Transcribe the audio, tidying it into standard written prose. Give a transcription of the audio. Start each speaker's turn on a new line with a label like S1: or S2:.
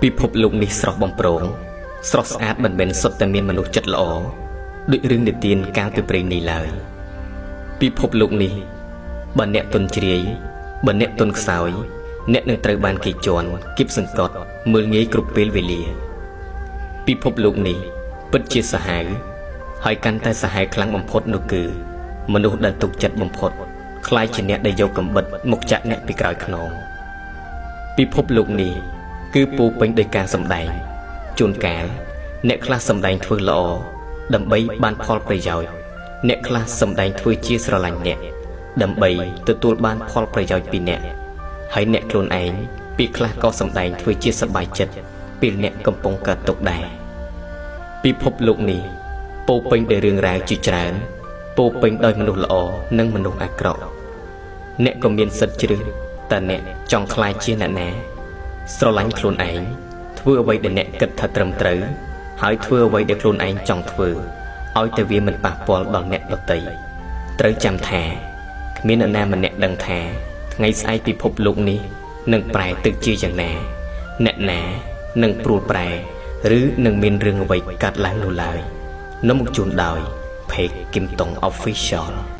S1: ពិភពលោកនេះស្រស់បំព្រងស្រស់ស្អាតមិនមែនសុទ្ធតែមានមនុស្សចិត្តល្អដូចរឿងនិទានកាលពីព្រេងនេះឡើយពិភពលោកនេះបើអ្នកទន់ជ្រាយបើអ្នកទន់ខ្សោយអ្នកនឹងត្រូវបានគេជន់គៀបសង្កត់មើលងាយគ្រប់ពេលវេលាពិភពលោកនេះពិតជាសាហាវហើយកាន់តែសាហាវខ្លាំងបំផុតនោះគឺមនុស្សដែលទុកចិត្តបំផុតក្លាយជាអ្នកដែលយកកំបិតមកចាក់អ្នកពីក្រោយខ្នងពិភពលោកនេះគឺពោរពេញដោយការសម្ដែងជួនកាលអ្នកខ្លះសម្ដែងធ្វើល្អដើម្បីបានផលប្រយោជន៍អ្នកខ្លះសម្ដែងធ្វើជាស្រឡាញ់អ្នកដើម្បីទទួលបានផលប្រយោជន៍ពីអ្នកហើយអ្នកខ្លួនឯងពីខ្លះក៏សម្ដែងធ្វើជាសប្បាយចិត្តពេលអ្នកកំពុងកើតទុក្ខដែរពិភពលោកនេះពោរពេញដោយរឿងរ៉ាវជាច្រើនពោរពេញដោយមនុស្សល្អនិងមនុស្សអាក្រក់អ្នកក៏មានសិទ្ធិជ្រើសតើអ្នកចង់ក្លាយជាអ្នកណា ស្រឡាញ់ខ្លួនឯងធ្វើអ្វីដែលអ្នកគិតថាត្រឹមត្រូវហើយធ្វើអ្វីដែលខ្លួនឯងចង់ធ្វើឲ្យតែវាមិនប៉ះពាល់ដល់អ្នកដទៃត្រូវចាំថាគ្មានអ្នកណាម្នាក់ដឹងថាថ្ងៃស្អែកពិភពលោកនេះនឹងប្រែទៅជាយ៉ាងណាអ្នកណានឹងព្រួលប្រែឬនឹងមានរឿងអ្វីកើតឡើងនោះឡើយនាំមកជូនដោយ Page គឹមតុង Official។